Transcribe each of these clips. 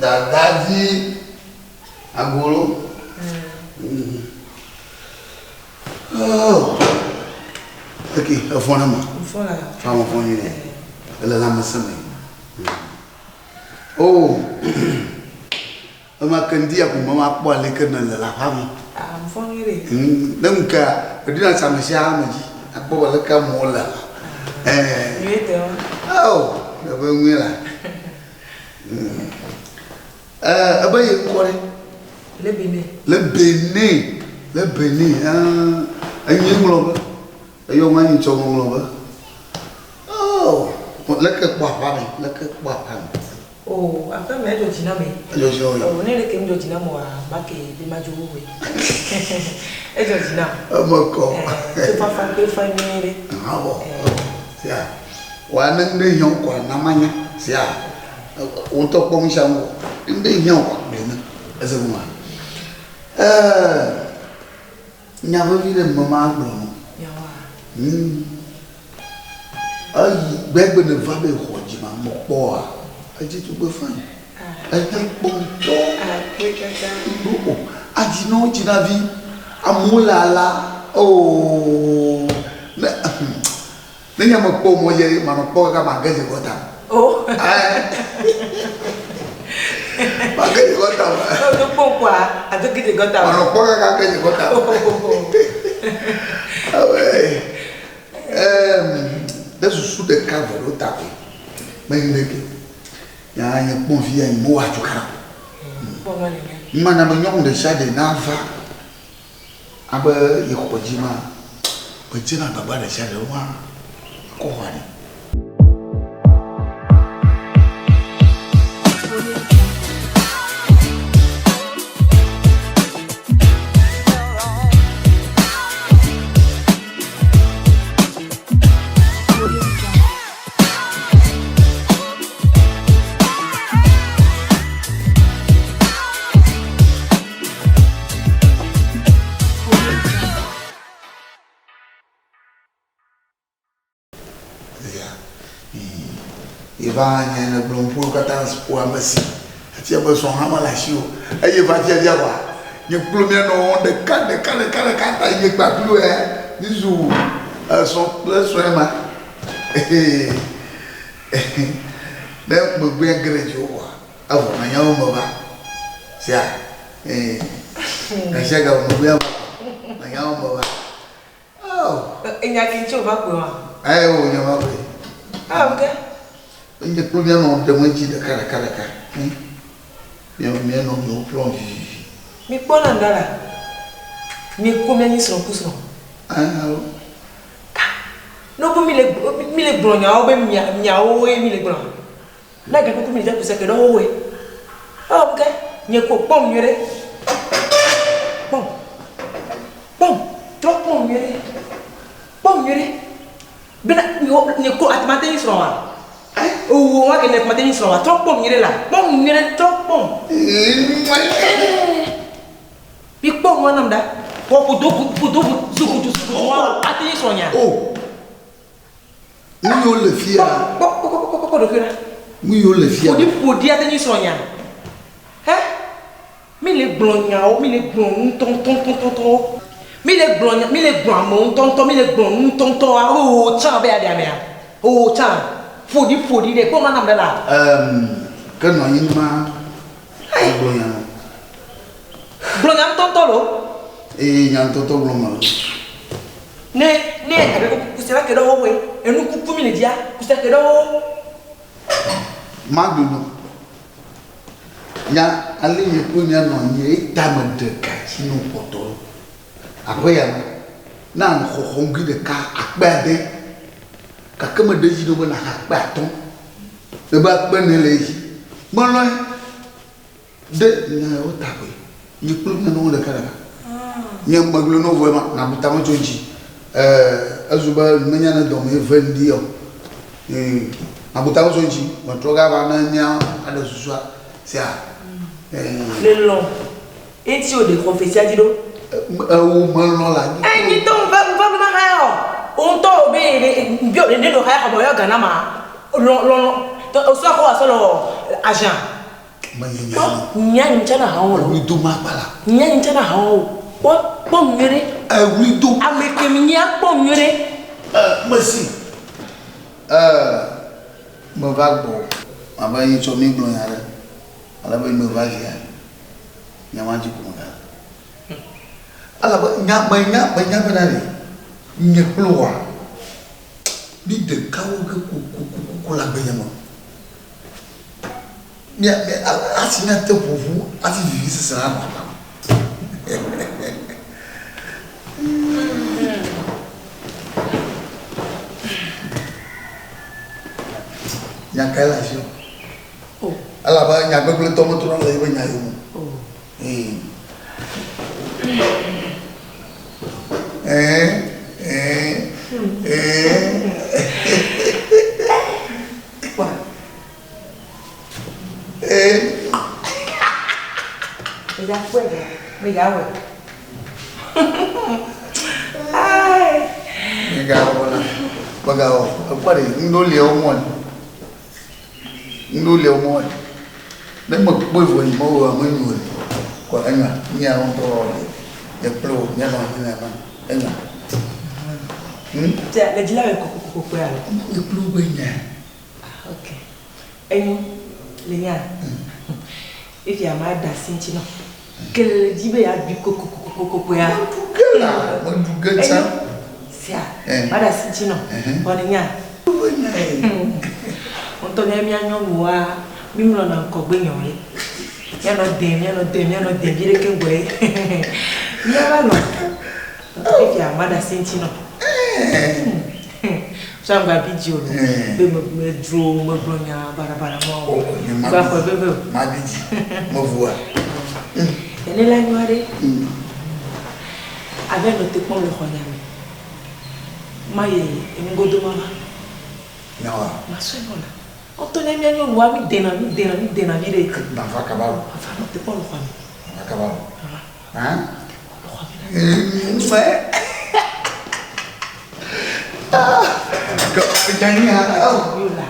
Dadavi agolo. Oh. Ok, efɔ na ma. Efɔ la. Fa mo fɔ nyuie. Ele lãmesẽ me. Oh. Ema ke ŋdi ya ko me ma kpɔ aleke ne le le aƒea me. Ah, mfɔ nyuie ɖe. Mm, ne ŋu kea, eɖina tsi ame sia ame dzi. Akpɔ be leke amewo le. Eh. Nyuie tɔ. Oh, ebe ŋue la. Mm. Eh, ebe ye ŋkɔ ɖe. Le Benin. Le Benin. Le Benin. Ah, enye ŋlɔ be. Eyɔ ŋu anyi tsɔ ŋlɔ be. Oh, leke kpɔ aƒea me, leke kpɔ aƒea me. Oh, aƒea me edzɔ dzi na ame. Edzɔ dzi na wò. Oh, ne leke ŋdzɔ dzi nam oa, make be madzo wowoe. Edzɔ dzi nam. Eme kɔ. Eh, tufafa kple fa nyuie ɖe. Awɔ. Sia. Wa ne ŋɖe hiã wò kɔa, na manya. Sia. Wò ŋutɔ kpɔ nu sia nu vɔ. Ne ŋɖe hiã wò kɔa, gblɔe nam. Ese gɔmea? Eh, nya vevi ɖe me magblɔ nɔ. Nyawoa? Hm. Eyi gbegbe ne va be xɔ dzi ma me kpɔa, edzi tugbe fine. Enya kpɔ ŋutɔ. Akpe kaka. Ŋdo o. Adzi nɔ dzi na vi. Amewo le ala. Oo. Ne ne nye me kpɔ mɔ dzi ma nɔ kpɔ kaka ma ge dze gɔta. Oh. Ma ge dze gɔta. Ne o kpɔ kpɔa, ado ge dze gɔta. Ma nɔ kpɔ kaka ge dze gɔta. Awɛ. Eem, ɖe susu ɖeka vɔ ɖo ta koe. Menye ɖeke. Nya nye kpɔ vi ya nye mewɔ adzokara o. Mana be nyɔnu ɖe sia ɖe nava abe yexɔ dzi ma, medzena agbagba ɖe sia ɖe wa kɔ xɔa nɛ. Eva nye ne gblɔ ŋkuwo katã ƒo ame si efia be srɔ̃ hã mele asi o eye va fiafia vɔa nye kplo mía nɔ wɔm ɖeka ɖeka ɖeka ɖeka ta nye kpakpli wɔ ya mízu esrɔ̃ kple srɔ̃e ma ne megbea ge ɖe dziwò vɔa evɔ menya wo me va sia gasiagame megbea va menya wo me va. Oh. Enya ke ŋuti wòva kpɔe wa? Ayi o nya va kpɔe. Ah, ok. Enye kplo mía nɔ ɖem edzi ɖeka ɖeka ɖeka. Hmm. Mía mía nɔ mía kplɔ vivivi. Mi kpɔ na ŋɖa la. Mi ko mía nyi srɔ̃ ku srɔ̃. Ah, alo. Ah. No ko mi le mi le gblɔ nyawo be mia miawo ye mi le gblɔ. Na ge kuku mi le kuse ke ɖe woe. Oh, ok. Nye ko kpɔm nyuie ɖe. Kpɔm. Kpɔm. Trɔ kpɔm nyuie ɖe. Kpɔm nyuie ɖe. Bena nye ko ate mate nyi srɔ̃ wa. Owó wa ke ne mate nyi srɔ̃ wa. Trɔ kpɔm nyuie ɖe la. Kpɔm nyuie ɖe. Trɔ kpɔm. Mi kpɔ nua nam ɖa. Wɔ ƒodo ƒodo zukutu zukutu wa ate nyi srɔ̃ nya. Oh. Nu yiwo le fia. Kpɔ kpɔ kpɔ kpɔ kpɔ ɖokui ɖa. Nu yiwo le fia. Ƒoɖi ƒoɖi ate nyi srɔ̃nya. He? Mi le gblɔ nyawo, mi le gblɔ nu ŋutɔŋutɔŋutɔŋutɔwo. Mi le gblɔ nya, mi le gblɔ amewo ŋutɔŋutɔ, mi le gblɔ nu ŋutɔŋutɔa. Oo tsã be yeaɖe amea. Oo tsã. Ƒoɖi ƒoɖi ɖe kpɔ nua nam ɖe la. Ehm, ke nɔ anyi ma gblɔ nya nɔ. Gblɔ nya ŋutɔŋutɔ lo. Ee, nya ŋutɔŋutɔ gblɔ mele. Ne ne abe kusela ke ɖe woe, enu kuku mi le dzia, kusela ke ɖe wo. Magblɔ nya ale nye kple mia nɔ anyi ye ta me ɖe gatsi no kpɔtɔ ɖo. Aƒe ya me na xɔ xɔŋgui ɖeka akpe ade gake me ɖe edzi ɖo be naxa akpe atɔ̃. Ebe akpe ene le edzi. Melɔ̃e. Ɖe nya yawo ta koe mi kple mia nɔwo ɖeka ɖeka. Nye megblɔ nɔ vɔe ma, nabu tame tso ŋuti. Ɛɛ, ezu be menya ne dɔme ve ŋdi o. Ee, nabu tame tso ŋuti. Metrɔ gava ne mía aɖe susua sia. Ee. Le lɔ̃ eŋuti o ɖe xɔ fe sia dzi ɖo. Ewo melɔ̃ le anyi. Eyi ŋutɔ ŋva ŋva be ma xaya o. Wo ŋutɔ wo be ɖe ŋbiɔ ɖe ɖe nɔ xaya xɔ me yɔ ga na ma. Lɔ̃ lɔ̃ lɔ̃. Osɔ xɔ asɔ lɔ agent. Menye nya Kpɔ nya nye ŋtsã na hawo lo. Ewli do ma kpala. Nya nye ŋtsã na hawo. Kpɔ kpɔ nyuie ɖe. Ewli do. Ame ke mi nyea kpɔ nyuie ɖe. E mesi. E meva gbɔ abe nye tsɔ mi gblɔ nya ɖe. Ale be meva via. Nya ma dzi ko mega. Elabe nya menya menya bena ɖe nye kple wòa mi ɖekawo ge kokokoko le agbe nye me. Mia mia hafi míate ƒo ƒu hafi vivisese nanɔ agba me. Nya kae le asiwò? Elabe nya gbegblẽtɔ metrɔna le eƒe nya yome o. Megawɔ la, megawɔ. Ekpɔ ɖe, ŋɖo lia wo mɔ. Ŋɖo lia wo mɔ. Ne mekpɔe vɔ yi mewɔ ame nyo le. Kɔ enya, mía ŋutɔ wɔ ɖe. Nye kple wò míanɔ anyi nenema. Enya. Hm? Le dzila wɔ kɔkɔkɔkɔe alo? Nye kple wò be nya. Ah, ok. Enyo, le nya. Ifia ma da asi ŋuti nɔ. Ke le dzi be yeaɖui kokokokokokea. Meɖu ge la, meɖu ge tsã. Enyo, sia, ma da asi ŋuti nɔ. Vɔ le nya. Ŋutɔ mía mía nyɔnuwoa, mí mlɔna ŋkɔgbe nyɔ ɖe. Míanɔ dem, míanɔ dem, míanɔ dem viɖe keŋ gbɔe. Míava nɔ. Fifia ma da asi ŋuti nɔ. Sɔ ŋgba bi dzi o lo. Be me me dzro me gblɔ nya baɖabaɖa ma o. Ŋgba xɔe veve o. Ma bi dzi. Mevua. Nene la nyɔa ɖe. Ave nɔ te kpɔm le xɔ nya me. Ma yi enugodo ma va. Nyawa. Ma sɔe nɔ la. Ŋutɔ ne mía nyɔnua mi dena mi dena mi dena vi ɖe. Ma va kaba lo. Ma va nɔ te kpɔ le xɔa me. Ma va kaba lo. Ma va. Hã? Le xɔa me la.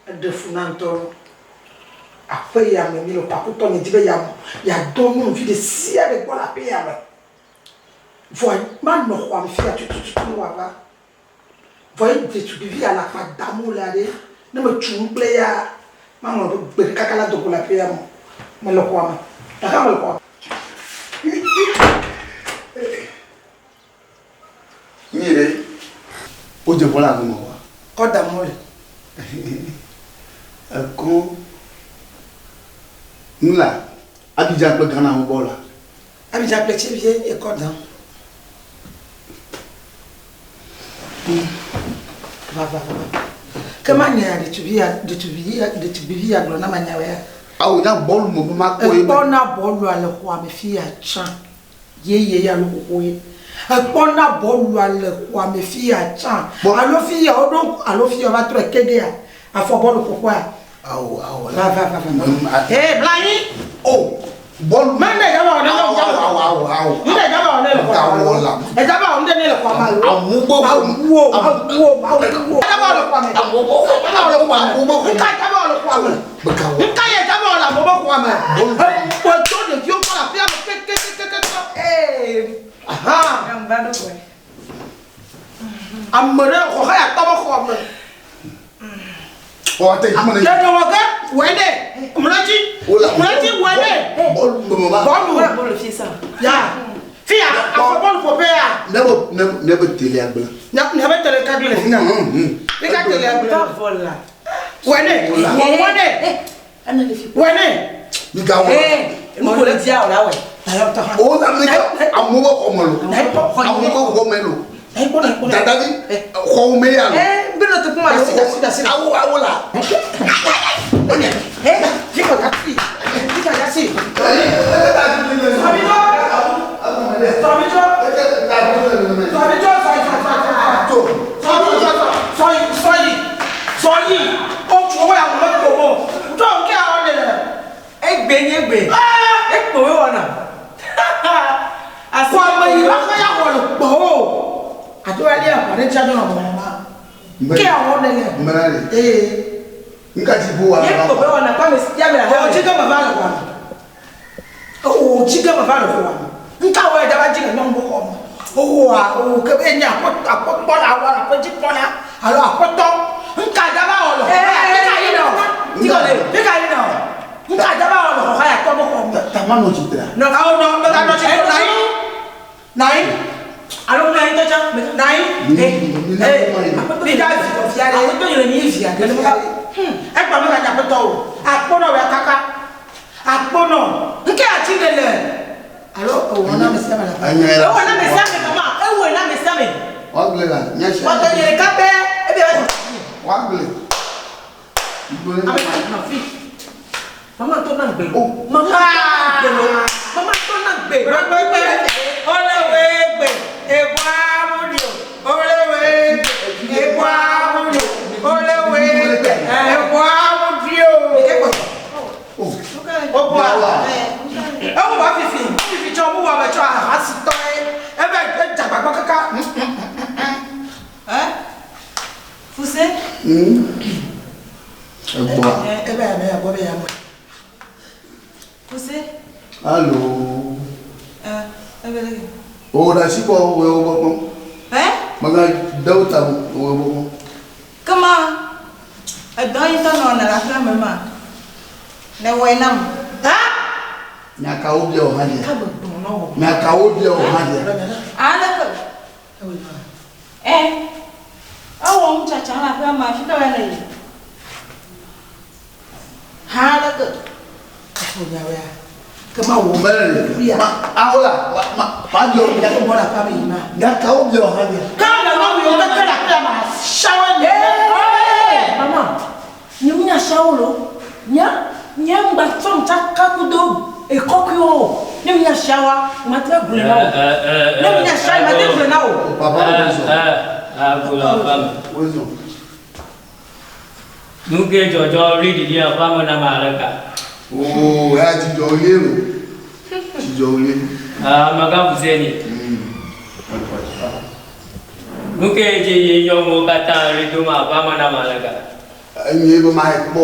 Eɖe fu na ŋutɔ. Aƒe ya me míele o, Pakutɔ nye di be yeadɔ nyɔnuvi ɖe sia ɖe gbɔ le aƒe ya me. Vɔa manɔ xɔa me fiya tututu ne wòava. Vɔ ye ɖetugbivi ya le akpa dam wolea ɖe, ne metsu nu kple eya, maŋlɔ be gbe ɖeka kaka la do go le aƒe ya me o. Mele xɔa me. Gake mele xɔa me. Nyuie ɖe, wodze bɔl agome oa? Kɔ dam wole. Ekɔ nu la Abidjan kple Ghana wo bɔl la. Abidjan kple Tsevie ekɔ dam. Va va va. Ke ma nya ɖetugbi ya ɖetugbi ya ɖetugbivi ya gblɔ na ma nya ya. Awo nya bɔlu me be ma kpɔ ye. Ekpɔna bɔlua le xɔa me fi ya tsã. Yeye ya alo xoxo ye. Ekpɔna bɔlua le xɔa me fi ya tsã. Alo fi ya woɖo alo fi ya va trɔe ke ɖea afɔ bɔlu ƒoƒoa. Awo awo. Va va va va. Ee blanyi. O bɔlu. Mɛ ne daba wɔ ne le xɔa me. Awo awo awo. Ne daba wɔ ne le xɔa me. Edaba wɔ ne le xɔa me alo. Awu gbɔ. Awuwo awuwo awuwo. Edaba wɔ le xɔa me. Awu gbɔ. Edaba wɔ le xɔa me. Awu gbɔ. Nka edaba wɔ le xɔa me. Nka yɛ edaba wɔ le amewo be xɔa me. Eƒo tso ɖeviwo kɔ le aƒea me kekekekeke. Ee. Ahan. Va ɖo koe. Ame ɖe xɔ xaya tɔ be xɔ me. Ɔ ate yi me. Ɖeɖe wɔ ge wɔ ɖe. Mlɔtsi. Mlɔtsi wɔ ɖe. Bɔlu me ma. Bɔlu. Bɔlu fi sa. Ya. Fia afɔ bɔlu ƒoƒe ya. Ne be ne ne be tele agble. Ne ne be tele ka gble fi. Ne ka tele agble. Va vɔ la. Wɔ ɖe. Wɔ wɔ ɖe. Wɔ ɖe. Mi ga wɔ. Nu ko le dia o la wɔ. O na mi ka amewo be xɔ me lo. Amewo be xɔ me lo. Dadavi xɔwo me ya lo. Ee, bi nɔ te kuma lo. Awo awo la. Fika ya si. Fika ya si. Sɔmi jɔ. Sɔmi jɔ. Sɔmi jɔ. Sɔyi sɔyi sɔyi sɔyi. gbe. Ekpo we wɔna. Kɔ ame yi va xɔ ya xɔ le kpɔ o. Ado ali aʋa ɖe dzi ado nɔ mɔ ma. Ke awɔ ne le. Mbena le. Ee. Nka dzi bo wa. Ekpo we wɔna kɔ ame si ame la. O dzi ke me va le xɔa me. O dzi ke me va le xɔa me. Nka wɔ ya va dzi le nyɔnu bo xɔ me. Owoa o ke be nye aƒe aƒekpɔ la wɔ aƒe dzi kpɔ la alo aƒetɔ. Nka da va wɔ le xɔ ya ka yi na o. Nka yi na o. Nka da va wɔ le xɔ ya tɔ bo xɔ me. Tama nɔ tsitre. Nɔ awo nɔ me ga nɔ tsitre na yi. Na yi. Alo na yi tɔtsa. Na yi. Mi ga vi fia ɖe. Aƒetɔ yi le nyi via ɖe. Egba me ga nye aƒetɔ o. Akpɔnɔ wɔ kaka. Akpɔnɔ. Nke atsi le le. Alo ewɔ na ame sia ame le aƒe. Enya ya. Ewɔ na ame sia ame mama. Ewɔ na ame sia ame. Woagblẽ la. Nya sia. Wɔtɔ nye ɖeka pɛ. Ebe wa. Woagblẽ. Ame nɔ fi. Mama tɔ na gbe. Mama tɔ na gbe lo. Mama tɔ na gbe. Gbɛgbɛgbɛ. Olewe gbe. Ebua amudio. Olewe gbe. Ebua amudio. Olewe gbe. Ebua amudio. Obua. Ewu wa fifi. Fifi tsɔ mu wɔ me tsɔ ahasi tɔ ye. Ebe edzagbagba kaka. Fuse. Egbɔa. Ebe ya me ya gbɔ be ya me. Fuse. Allo. Ebe le. O ɖe asi kpɔ wo wo gbɔ kpɔm. Eh? Mega de wo ta wo wo gbɔ kpɔm. Kema edɔ yi tɔ nɔ ne le aƒea me ma. Ne wɔe nam. Ha? Nya kawo bia wò hã dzia? Ka me gblɔ na wò. Nya kawo bia wò hã dzia? Aleke? Eh. Ewɔ nu tsatsa le aƒea me afi ka wɔ ne yi? Ha aleke? Efo nyawo ya. Kema wo. Mbele le. Ma awo la ma ma ma bia wò. Ya gbɔ le aƒea me yi ma. Nya kawo bia wò hã dzia? Kama na wo keke le aƒea me shawo ne. Mama, nye mu nya shawo lo. Nya nye ŋgba tsɔm tsaka kudo ekɔkuiwo o. Ne mu nya shawa, ma te gblɔe na wo. Ne mu nya shawa, ma te gblɔe na wo. Papa wo zɔ. Wo zɔ. Nu ke dzɔdzɔ ɣli ɖiɖi aƒea me nam ale ka? Oo ya dzidzɔ ɣlie lo. Dzidzɔ ɣlie. Amegã Fuseni. Nu ke dze ye nyɔnuwo katã ɣli dom aƒea me nam ale ka? Enye be ma kpɔ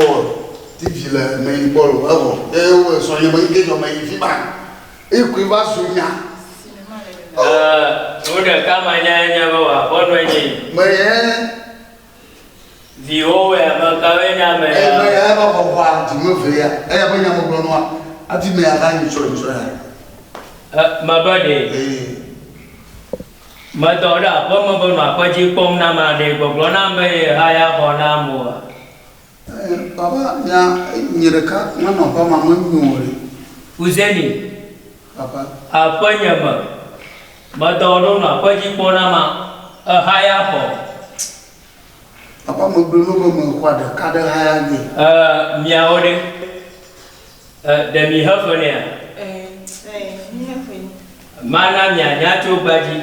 TV le me yi gbɔ lo evɔ. Eye wo sɔ nye me nke dzɔ me yi fi ma. Eye koe va zu nya. Nu ɖeka ma nya nye be wòaƒe nɔe nye yi. Me ye. Viwòwoe ame kawoe nye ame Eye ya? me ya va xɔxɔa dzime ve ya. Eya be nya me gblɔ nua. Hafi me ya va yi sɔ yi sɔ ya. Mebe ɖe. Ee. Medɔ ɖe aƒe me be nɔ aƒe dzi kpɔm na ame aɖe gbɔgblɔ nam be ye ha ya xɔ nam oa? Papa nya nye ɖeka menɔ aƒe ma me nyo o ɖe. Fuseni. Papa. Aƒe nye me. Medɔ ɖo nɔ aƒe dzi kpɔm na ma eha ya xɔ. Papa megblɔ no be mexɔa ɖeka ɖe ha ya nɛ. Miawo ɖe. Ɖe mi he fe nɛa? Mi he fe. Mana mianya tso gbadzi.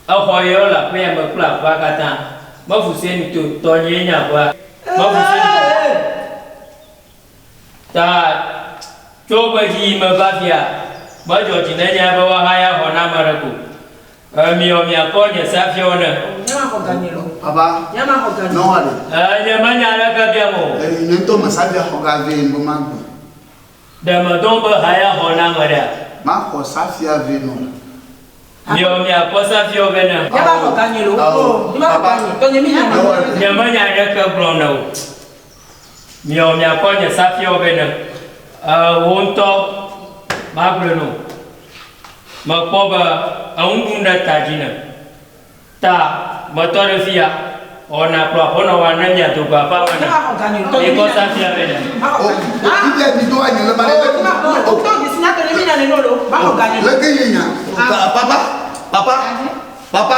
Exɔ yewo le aƒea me kple aƒea katã. Mefu senu to tɔnyee nye aƒea. Mefu senu to. Ta tso gbedzi yi me va fia, medzɔ dzi ne nya be woahaya xɔ na ame ɖe ko. Miwɔ miakɔ nye safiawo ne. Nye ma xɔ ganye lo. Papa. Nye ma xɔ ganye. Nɔ wa ɖe. Nye menya aleke biam o. Nye ŋutɔ me safia xɔ ga vɛ be magbe. Ɖe medɔ be haya xɔ na ame ɖea? Maxɔ safia vɛ nɔ. Miwɔ miakɔ safiawo vɛ ne. Nye ma xɔ ganye lo. Nye ma xɔ ganye. Tɔnye mi nya. Nye menya aleke gblɔm ne o. Miwɔ miakɔ nye safiawo vɛ ne. Wo ŋutɔ magblɔe no. Mekpɔ be eŋu ɖum ɖe ta dzi ne. Ta metɔ ɖe fia. Wɔna kplɔ aƒenɔ wa ne mia dogo aƒea me ne. Mikɔ safia vɛ ne. Leke ye nya. Papa, papa, papa.